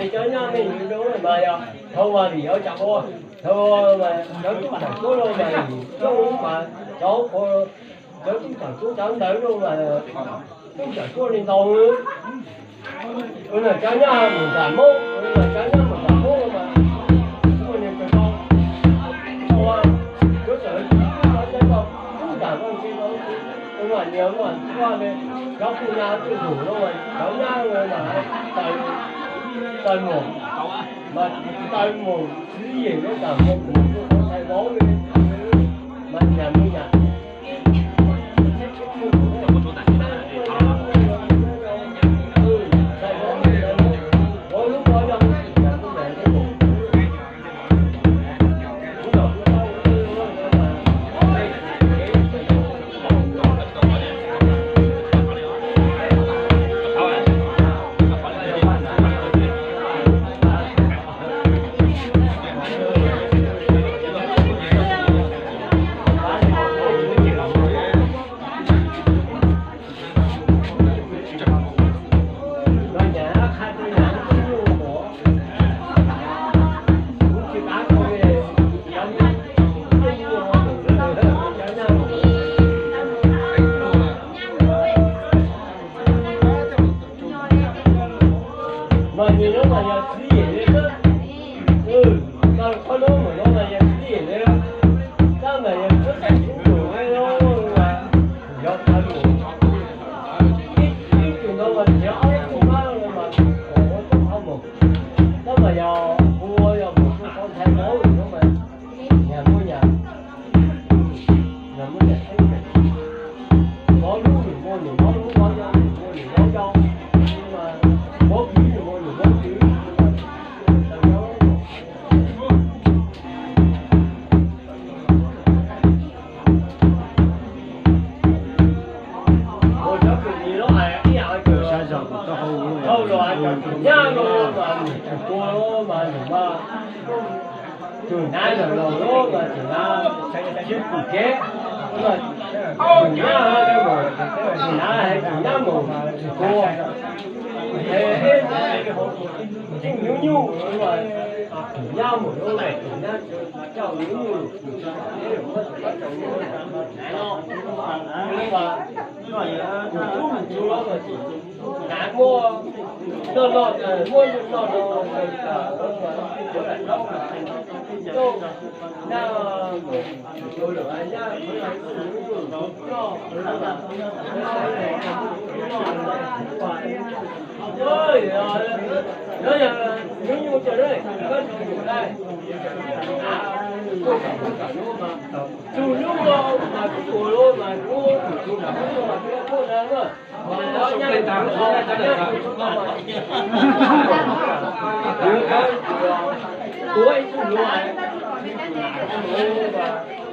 Nej cov nyob nej yus zoo mas yog thaum mas vim yog cas ua, thaum mas cov tub ntawm tuab no mas vim coob mas cov, cov tub ntawm tuab cov ntawd no mas tub ntawm tuab li ntau. Ua no cov nyob mus nram Hmoob, ua no cov nyob mus nram Hmoob no mas ua niag tau, ua, yuav txawm tub nram no, ua mas niag ua cov kuj nyab twb zus no mas cov nyab mas taw mus, mas taw mus txiv yim no nram Hmoob mus kuj qhov thaiv vauv li, mas nyam me nyam Mas nws no mas yog txiv yim li, qhov no mas no mas yog txiv yim li, tab mas yog txiv yim li no, yog txiv yim, ib tug no mas nrhiav ob tug mab no mas ua tau qhov mus, tab mas yog ua yog mus rau qhov ntxhais vauv no mas nyam muaj nyam, nyam muaj nyam, mov lub nws muaj nws mov lub, mov yau nws muaj nws mov yau, mov kwv nws muaj nws mov kwv. Ua cov kwv tij los hais ib yam li cov, thauj los hais cov kwv nyab los mas nws tus tua los mas nws mas tus nab los los los mas tus nab sib pus kev, tus nab, tus nab hais tus nab mus tua, es tseem nyuj nyuj mas tus nyab mus los mas tus nyab coj nyuj nyuj, tus tub mus tua los mas tus nab muab noj noj, muab noj noj, tus nyuj los mas kuv tus los mas kuv tus los mas kuv los mas kuv los mas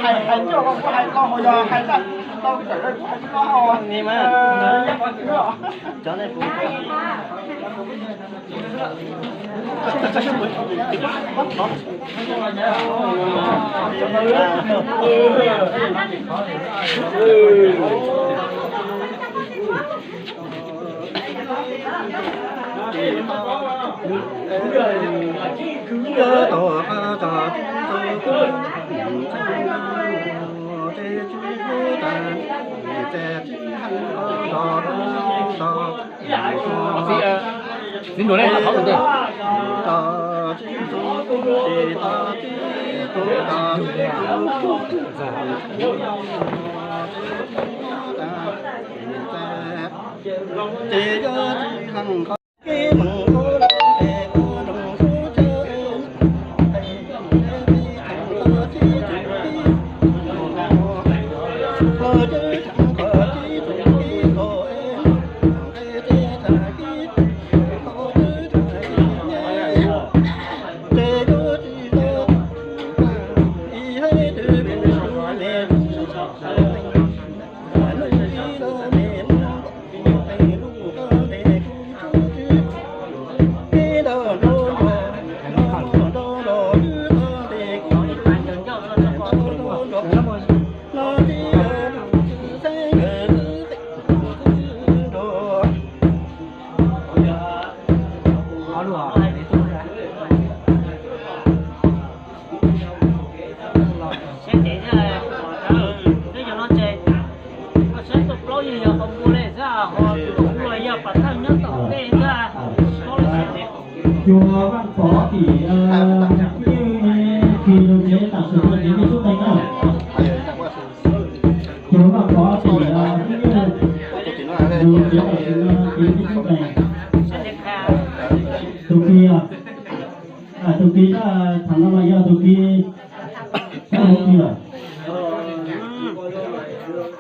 Hais, hais coj los kuv hais tau, hos yog hais tag tau tawm kuv hais tsis tau. Ni mas, cov nej kuv Chùa Văn Phó Thị, ờ, Kim Như, Kỳ Lục Chế tạm thời cho đến kết thúc tay nhá. Chùa Văn Phó Thị, ờ, Kim Như, Lục Chế tạm thời cho đến kết thúc tay. Tus Kỳ, ờ, à, tus Kỳ, ờ, thằng nó mà do tus Kỳ, nó không Kỳ rồi.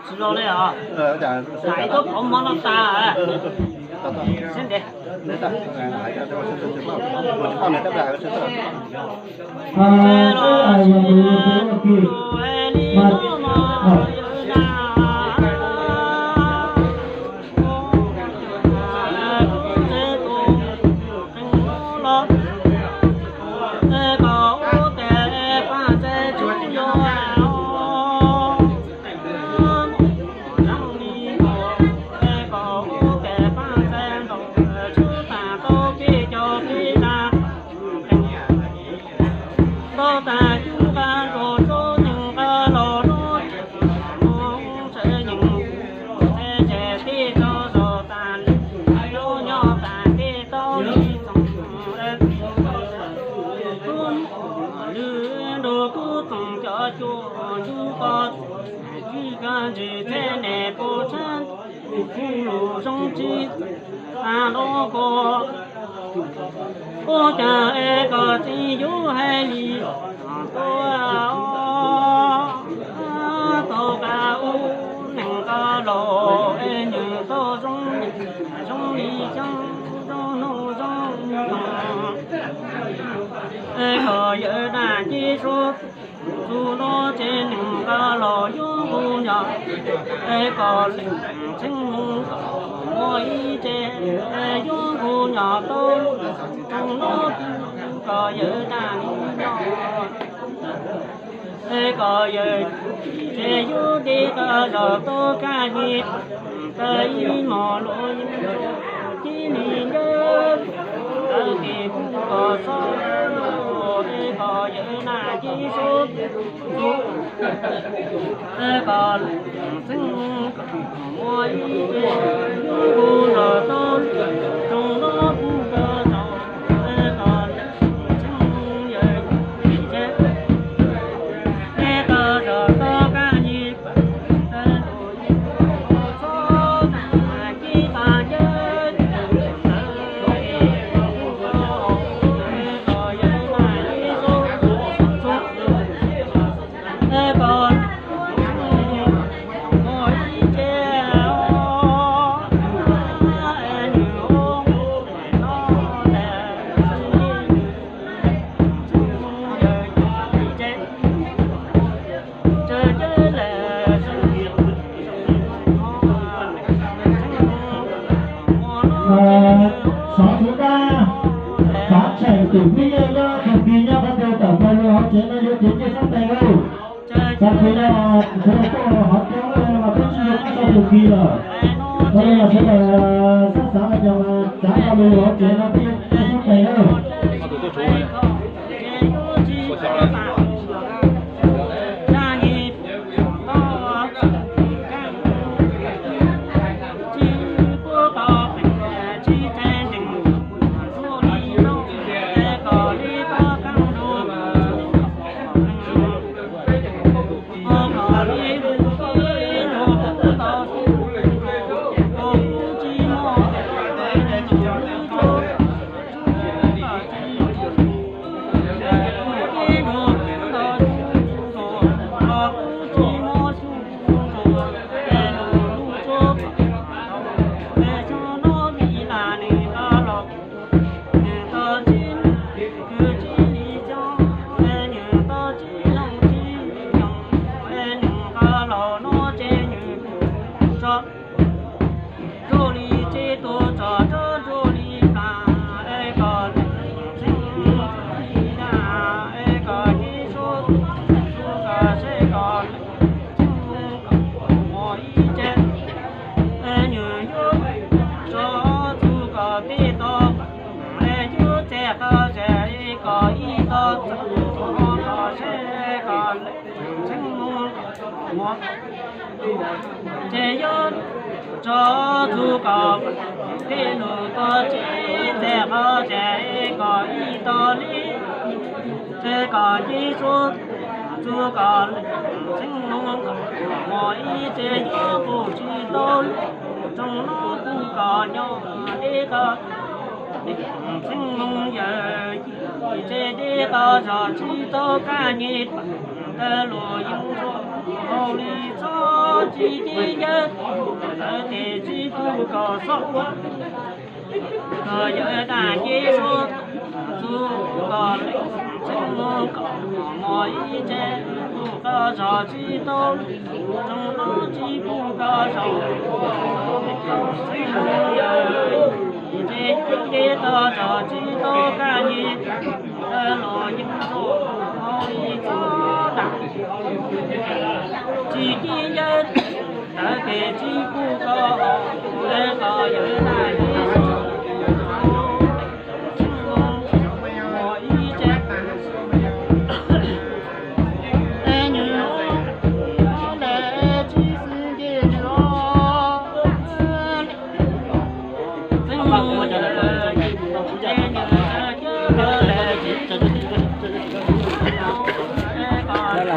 Tsis los li os. Xav ib tug pov mov no tas. Seb ntev. Ua cas es koj tseem yuav hais li tuaj, tau koj ua neeg koj los es nws tau zoo, zoo li xyoob, zoo noj zoo haus. Es koj yawg dab tsi suav txug no ces neeg koj los yuav kuv nyom, es koj leej txheeb muaj ib tse, yuav kuv nyom tau zoo no, koj yawg dab tsi no. Es koj yawg ces yuav deb koj zos tau kaj nyi, koj ib mos luaj yim, ib li ncawg, koj tes kuv koj xob, es koj yawg dab tsi suav, es koj leej txheeb muaj ib tse, yuav kuv zos tau zoo no, kuv koj zos, es koj leej txheeb yawg tse, es koj zos tau kaj nyi, Sawv daws tuaj hov coob mas peb tsis yuav koj txog tus kis lawm. Sawv daws sab xav cov txav lo lus hauv tsev no peb sib tes na. Zoo li tsev tuag tso tso zoo li plas, es kom txheeb li dag, es kom yib suab txug kom seb kom txheeb kom mos ib tsev, es nws yuav tso txug kom peb tau, es yuav txev qhov zem kom ib tau txog kom seb kom txheeb mos. Ces yuav tso txug kom peb lug tau tsev txev qhov zem kom ib tau li, ces kom yib suab txug kom txheeb mos ib tsev yuav pum tsis tau, tsoom no kuj kom nyob deb qhov txheeb yawm, ces deb qhov zog tsis tau kaj nyem, tawg lus yeej zoo hauv li txhob tsis cia yawg, tawv tes tsis pub kom xob ua, kom yawg daj ncev suab txug kom txheeb mos kom mos ib tsev, pub qhov zog tsis tau, tsoom no tsis pub qhov zog, txheeb mos yawm, ces yeej deb qhov zog tsis tau kaj nyem, tawg lus yeej zoo hauv li txhob dag, tsis cia yawg, tawv tes tsis pub kom, es kom yawg daj ncev suab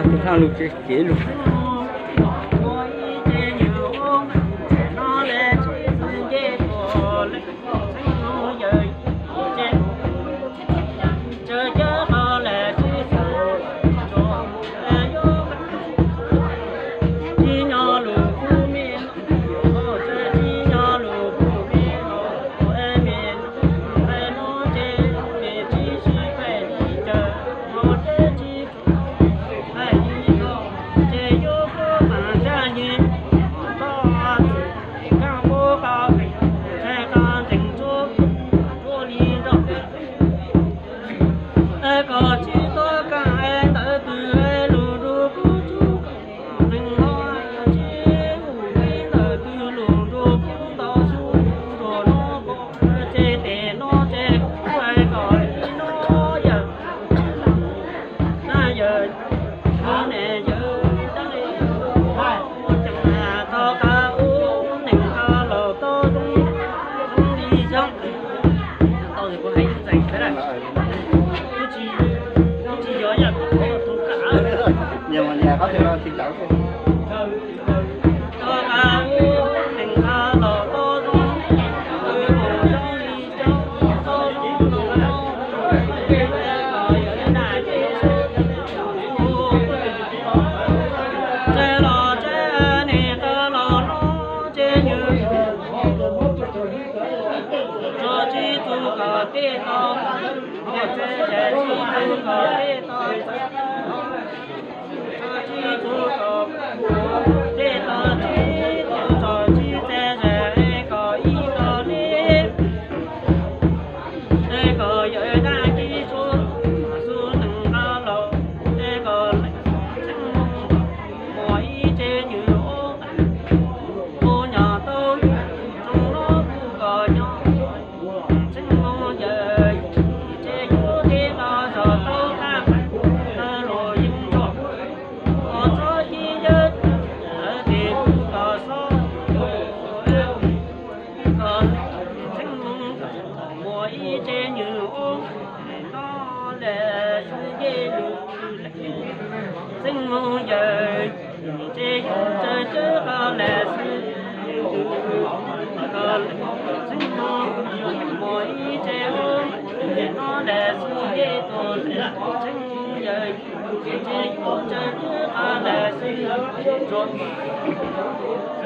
Tus thaj lug tsev kev lug.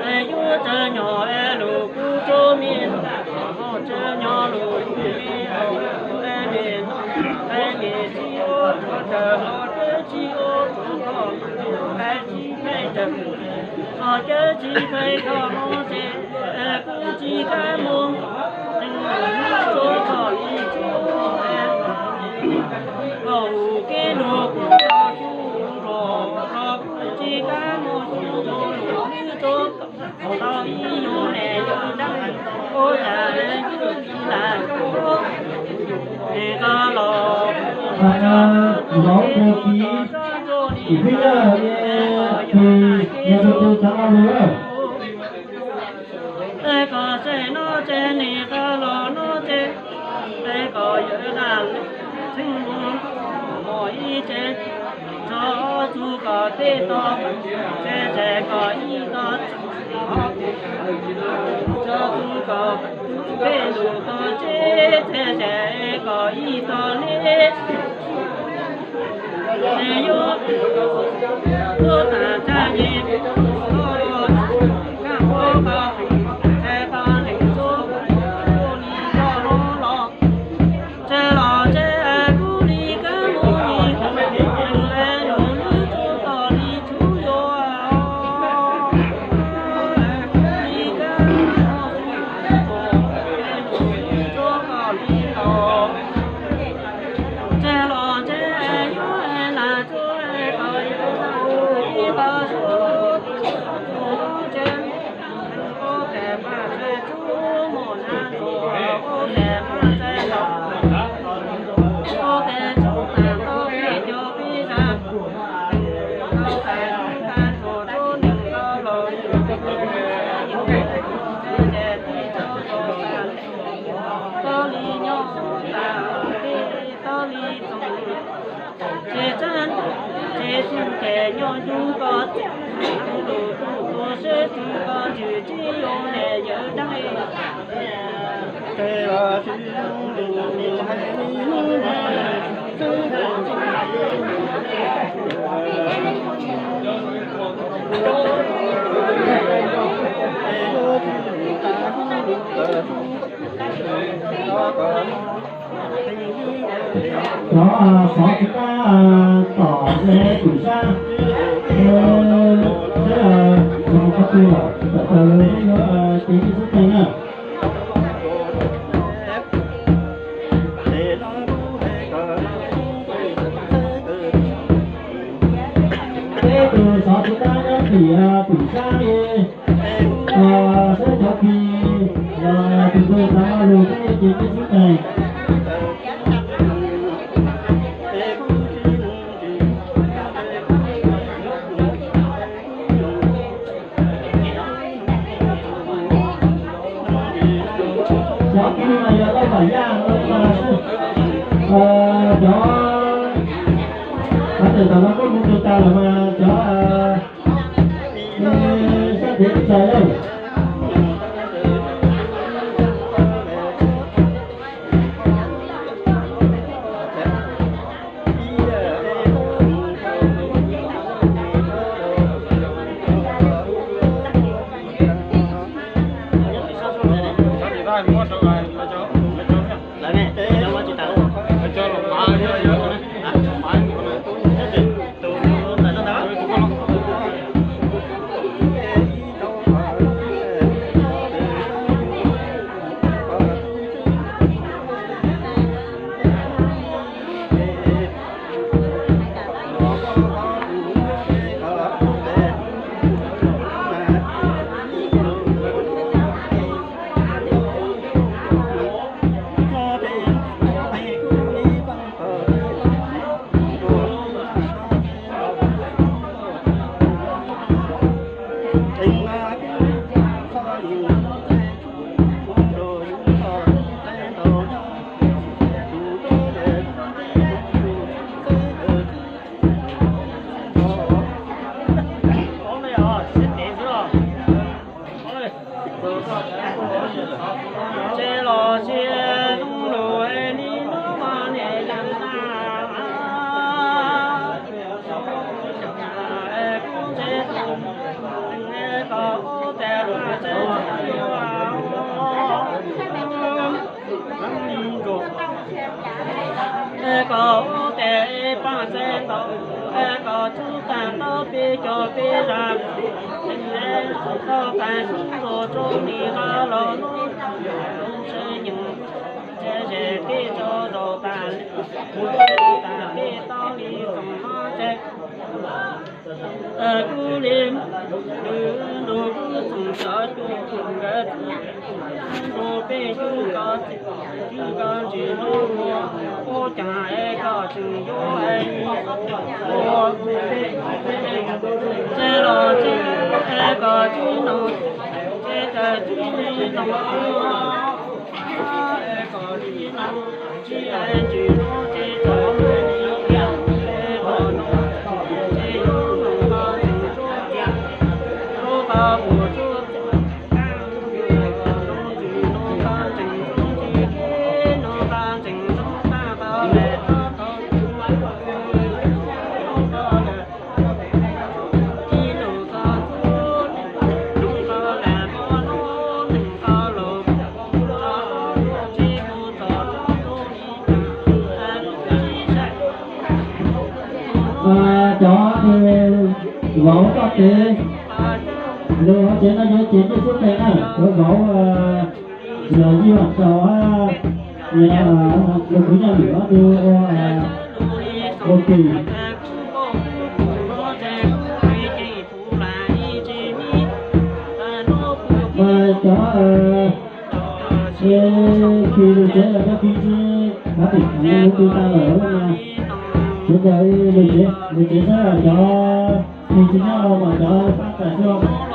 Es yuav tsawg nyuag es lus kuv tsob me, tsawg nyuag lus kuv me, es me, es me tsis ua tsov raws hlo, cawv tsis ua tsov koj, es tsis pheej raws, hlo cawv tsis pheej koj no ces, es kuv tsis kam mus, es kuv tsuas kom li tsuas, es kom hu kev lus kuv tau xyu zos, kuv tsis kam mus xyu zos, kuv tsuas kom tau ib yug niam yau dab, ua cas lam lam es koj los. Nov ua kiv, ib yam li tus yog tus tus txav lo lus. Es koj tsev no tsev, nim qab los no tsev, es koj yawg dab txheeb mus ib tsev, tso txug koj tej tog, tsev tsev koj ib tog, tso txug koj tej lus tog tsev, tsev tsev koj ib tog li. Ces yuav tuaj tag tag yim, koj los, koj los, koj los, koj los, ces los ces kuv li kab mus yim, es nws lub tsuj koj li tsuj yuav, li kab mus yim, es nws lub tsuj koj li los. Ces los ces yuav es lam tsuj es koj yuav ib tog su, tus tsuj ces ua tes paj tse tsuj mus na tsuj, ua tes paj tse los, ua tes tsuj tas tau peb caug peb zag, tau tas tsuj tas tsuj tsuj nws tau los, ces ces tib tsuj tsuj tas, tau li nyob tas tib tau li txoos. Ces txawm ces txawm ces nyob ncuj koj, lus tus tus seb txwv koj tsis tsis yuav niam yawg dab. Cov xov xwm kab tom tus sab, seb mus qhov twg lawm, tawm plaws lawm yuav ces ib xub tes na. Peb tus xov xwm kab nyob tim tus sab li, seb cov kis los tus tus xav lo lus peb ces ib xub tes. Cov kis mas yog Lauj Vam Yaj no mas, cov, cov tawm tom no kuj mus tug tas lawm mas cov sab kev ib txhais lawm. Ces los sis zoo lus es li no mas niam yawm na, es kuv ntshe tus Koj ua tes poj ntxoog ntau, koj tsuj tag nrho peb cov peb zaj, tau tag sub rau rau nim no los hnub, sawv nyoog, txhia zem peb tso zaum tas, tas peb tau li tsoom no tsev. Kuv li, nrog kuv tsoom cov cuag nkawd, nrog peb cuag koj, cuag koj ntsis hnub, ua cas es koj tseem yuav ua, tsev los tsev, es koj tsis nug, tsev koj tsis nug, es koj tsis nug. Cov vauv toj kev, lawv hauv tsev no yuav ces nej xub tes na, cov vauv, los yog tau, los kuv nyaj lwm ob tug ua, ua kis. Mas cov kis lus tsev los cov kis tsis, cov tim lus tsis tas lawm mas, sawv daws lus tsev, lus tsev saib cov kis tsis nyob los mas cov pab txais xwb.